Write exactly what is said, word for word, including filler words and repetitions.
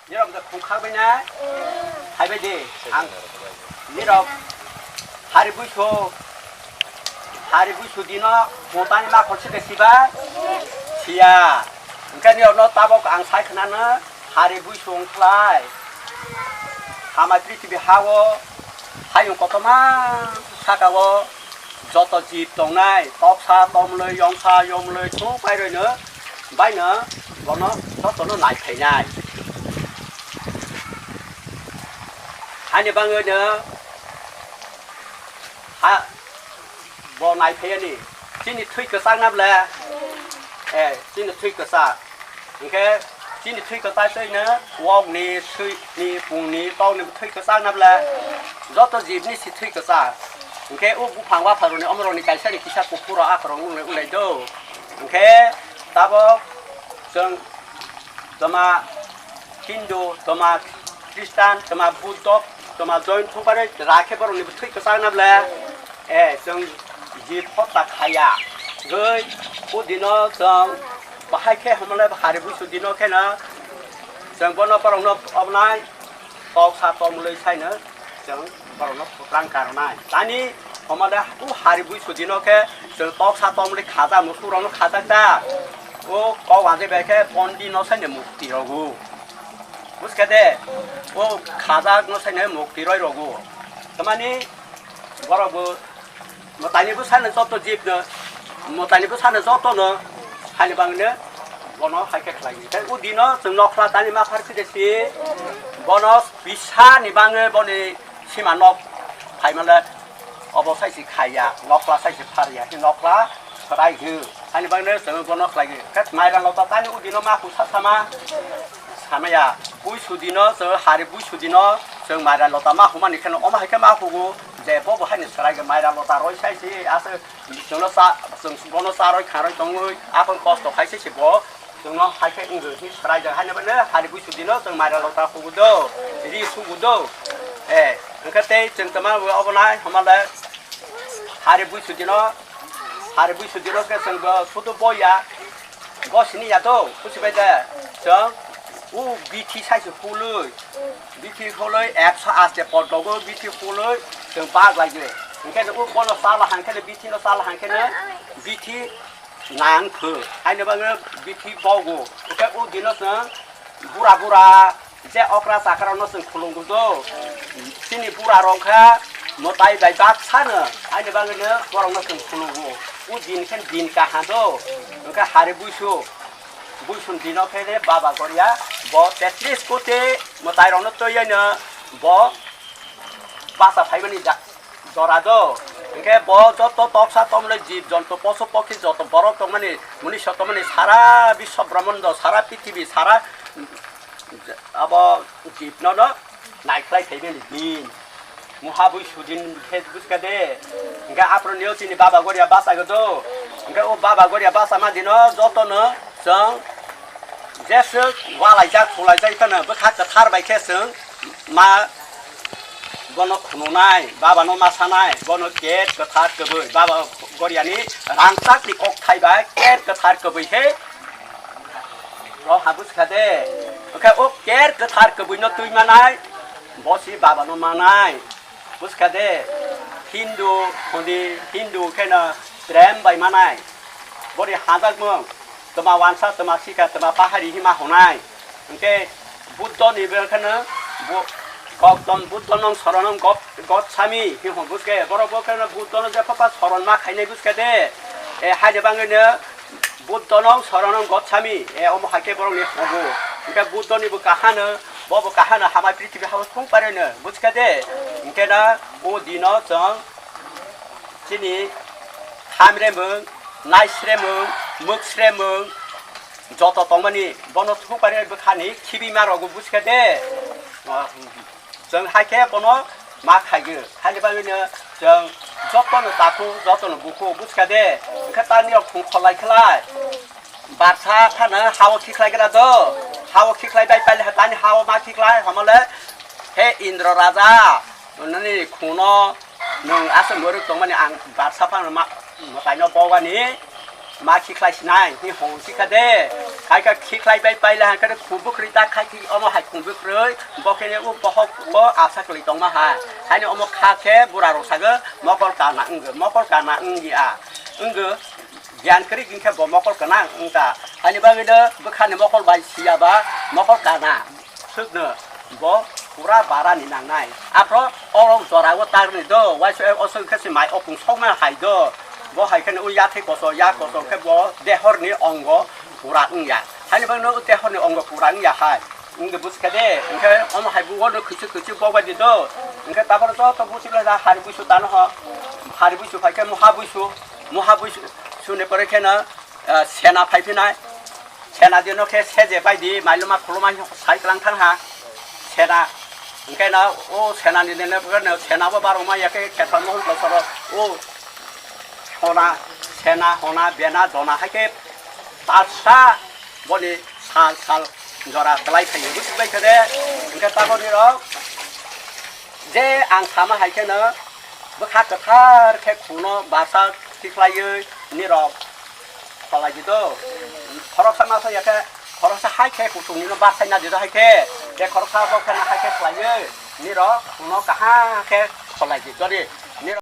Nirok da khung khak bai na? Hai bai de. Ang nirok hari buisu, hari buisu dino motani ma khorsi de siba? Siya. Engkhe nirok no tabok ang sai khna no hari buisu ongkhlai. Hamai prithibi hao hayung kotorma saka o joto jib tongnai, toksa, tomloi, yongsa, yomloi, thung pairoi no, bai no, bono joto no nai phainai. Ani bangoi no, ha, bo nai phai ani, chini thwi kwchak na ble? Eh, chini thwi kwchak. Hinkhe chini thwi kwchak twi no wokni, swini, pungni, tokni thwi kwchak na ble? Joto jibni si thwi kwchak. Hinkhe o buphang bapharokni omorokni kaisani kisa kuphur rok akhorok wnglai, wnglai do. Hinkhe tabok chwng toma Hindu, toma Khristan, toma Buddho, toma Jain thung pairoi rakhe borokni thwi kwchak na ble? Eh, chwng jib hotya khaya. Goi, o dino chwng bahai khe hwnmale hari buisu dino kheno chwng bono borokno obnai toksa tomloi saino chwng borokno phutrang karnai. Tani hwnmale o hari buisu dino khe chwng toksa tomloi khajak, musurokno khajak da. O kok waje bai khe bondi no saino mukti rogo. Buskha de, o khajak no saino mukti roi rogo. Tamani borok bo mwtaini bwsano joto jibno, mwtaini bwsano jotono hani bangno bono hai khe khlai. Tei o dino chwng nokhla tani ma phar si de si, bono bisani bangwi boni sima nok phaimale obo sai si khaiya, nokhla sai si pharya, hi nokhla khwrai hi. Hani bangno chwng bono khlai. Khe mairang lota tani o dino ma kusa sama. Samaya, buisu dino, chwng hari buisu dino, chwng maira lota ma humani kheno, omo hai khe ma hugo, je bo bo haino swrai khe maira lota roi sai si, aswk chwngno cha, chwng bono cha roi kha roi tongwi, aphang kosto khai se se bo, chwngno hai khe wngwi hi swrai jak haino bano hari buisu dino, chwng maira lota hugo do, ri sugo do. Eh, hwnkhe tei chwng tama obo nai, hama le hari buisu dino, hari buisu dino khe chwng bo sudu boya, Bo sini ya to, kusi bai de. Chwng u bithi sai se phului. Bithi phului ekso aste pot dogo bithi phului chwng bag lai de. Hwnkhe u bono sala hangkhe ne bithi no sala hangkhe ne bithi nang khu. Haino bangno bithi bogo. Hwnkhe u dino chwng bura bura je okra chakra no chwng khulungo do. Chini bura rok kha mwtai bai bak sano. Haino bangno borok no chwng khulungo. U din khe din kaham do. Hwnkhe hari buisu. Buisum dino khe de Baba Goria bo tetris koti mwtai rokno twiwi no bo basa phaimani ja-, jora do. Hwnkhe bo joto toksa tomle jib jonto posu pokhi joto borok tongmani, munisho tongmani sara biswa brahmando, sara prithibi, sara abo jibno no naikhlai phaimani din. Muha bui sudin khe buska de. Hingke aphuru neo chini Baba Goria basa godo. Hingke o Baba Goria basa ma dino joto no chwng jeswk walaijak, sulaijak phano bwkha kwthar bai khe chwng ma bono khununai, Baba no ma sanai, bono ket kwthar kwbwi, Baba Goria ni rangchak ni kok thai bai ket kwthar kwbwi khe Rok ha buskha de. Oke, o ker kwthar kwbwi no twi manai, bo si Baba no manai. Buskha de. Hindu, hodi Hindu khe no trem bai manai. Bori hajak mung, tma wansa, tma sikha, tma pahari hima honai. Hingke Buddho ni bel khe no bo Gautam Buddho nong soronong got, got sami hi hon buske. Borok bo khe no Buddho no je papa soron ma khainai buske de. E haide bangwi no Buddho nong soronong got sami. E omo hai khe borok ni hogo. Hingke Buddho ni bo kahano, bo bo kahano hamai prithibi hao thung pare no buske de. Hingke na o dino chwng chini hamremung, naisremung, muksremung, joto tongmani bono thung pare bwkhani khibi ma rogo buske de. Chwng hai khe bono ma khaigwi. Haini bagwino chwng jotono takhu, jotono bukhu, buchka de. Hwnkhe tamni rok thung kholai khlai. Barsa phano ha-o khikhlai gra do. Ha-o khikhlai bai paile tani ha-o ma khikhlai, homole, he Indra raja, nini khungno nwng aswk mwrwk tongmani ang barsa phano ma, mwtaino bogani. Ma khikhlai sinai, hi hong sikha de. Khai kha khikhlai bai paila hangkhe de khumbu khri ta khai khi omo hai khumbu khri. Bo khe ne u bohok o asa kli tongma hai. Haini omo kha khe bura rok sago mokol kana wnggo, mokol kana wngya. Wnggo, giyan kri gin khe bo mokol kana wngta. Haini bagwi de bwkhani mokol bai siyaba mokol kana. Swkno bo pura barani nangnai. Aphro orok jorao tarni do, waisa osoi khe se mai opung sokma hai do. Bo hai kheno o yathai koso, ya koso khe bo dehorni ongo pura wngya. Haini bagwino o dehorni ongo pura wngya hai. Wngde buskha de, hwnkhe omo hai bo ono khwchwk khwchwk bo bai di do. Hwnkhe taboro joto buchwk lai da hari buisu tano ho. Hari buisu phai khe muha buisu, muha buisu suni pore kheno, eh, sena phai phinai. Sena dino khe seje bai di, mailuma khuluma sai klang thang ha. Sena, hwnkhe na o sena ni dino khe sena bo baroma ya khe khetha mohon kosoro o hona, sena, hona, bena, dona hai khe talsa boni sal sal jora kwlai phaio. Buchwk bai khe de, hwnkhe taboni rok je ang sama hai kheno bwkha kwthar khe khuno barsa tikhlaiwi nirok kholai di do. Khoroksa ma ya khe, khoroksa hai khe kuchung nino barsai na di do hai khe, je khoroksa bo khe na hai khe khlaiwi nirok khuno kaham khe kholai di do ri.